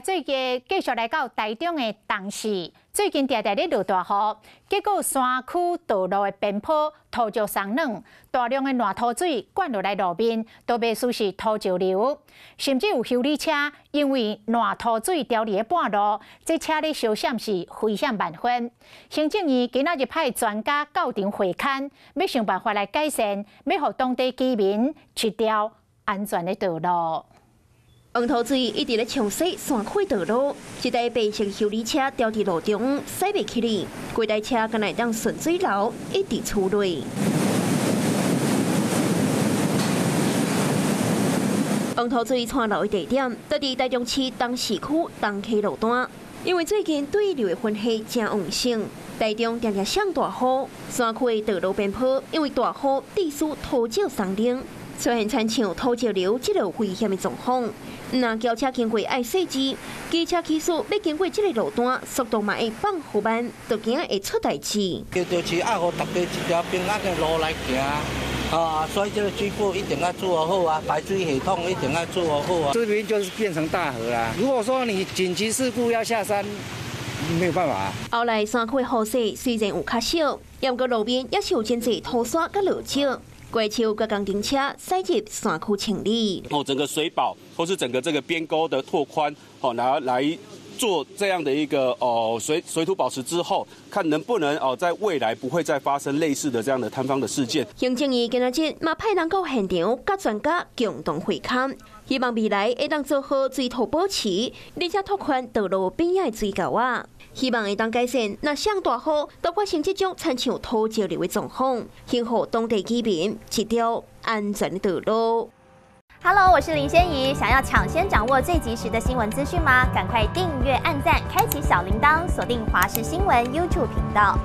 最近繼續來到台中的東勢，最近定定咧落大雨，結果山區道路的邊坡土石鬆軟，大量的爛土水灌落來路面，都袂輸是土石流，甚至有修理車因為爛土水牢佇咧半路，這車咧相閃是危險萬分。行政院今仔日派專家到場會勘，欲想辦法來改善，欲予當地居民一條安全的道路。黃土水一直咧沖洗山區道路，一台白色修理車牢佇路中，駛袂起來，規台車敢若會當順水流，一直出落。黃土水竄流的地點，就佇台中市東勢區東溪路段。因為最近對流的雲系誠旺盛，台中定定上大雨，山區的道路邊坡因為大雨致使土石鬆軟，出現親像土石流這個危險的狀況。若轎車經過愛細緻，機車騎士欲經過這個路段，速度嘛會放緩慢，就驚會出代誌。就是愛予大家一條平安的路來行啊，所以這個水庫一定要做好啊，排水系統一定要做好啊。這邊就是變成大河啦。如果說你緊急事故要下山，沒有辦法。後來山區雨勢雖然有較少，不過路面也是有真濟土沙佮落石。怪手佮工程車駛入山區清理。哦，整個水保或是整個這個邊溝的拓寬，哦，然後來做這樣的一個哦水土保持之後，看能不能哦在未來不會再發生類似的這樣的坍方的事件。行政院今仔日嘛派人到現場，佮專家共同會勘，希望未來會當做好水土保持，而且拓寬道路邊仔的水溝仔。希望會當改善，若上大雨都發生這種親像土石流的狀況，幸予當地居民一條安全的道路。 Hello，我是林仙怡，想要搶先掌握最及時的新聞資訊嗎？趕快訂閱、按讚、開啟小鈴鐺，鎖定華視新聞 YouTube 頻道。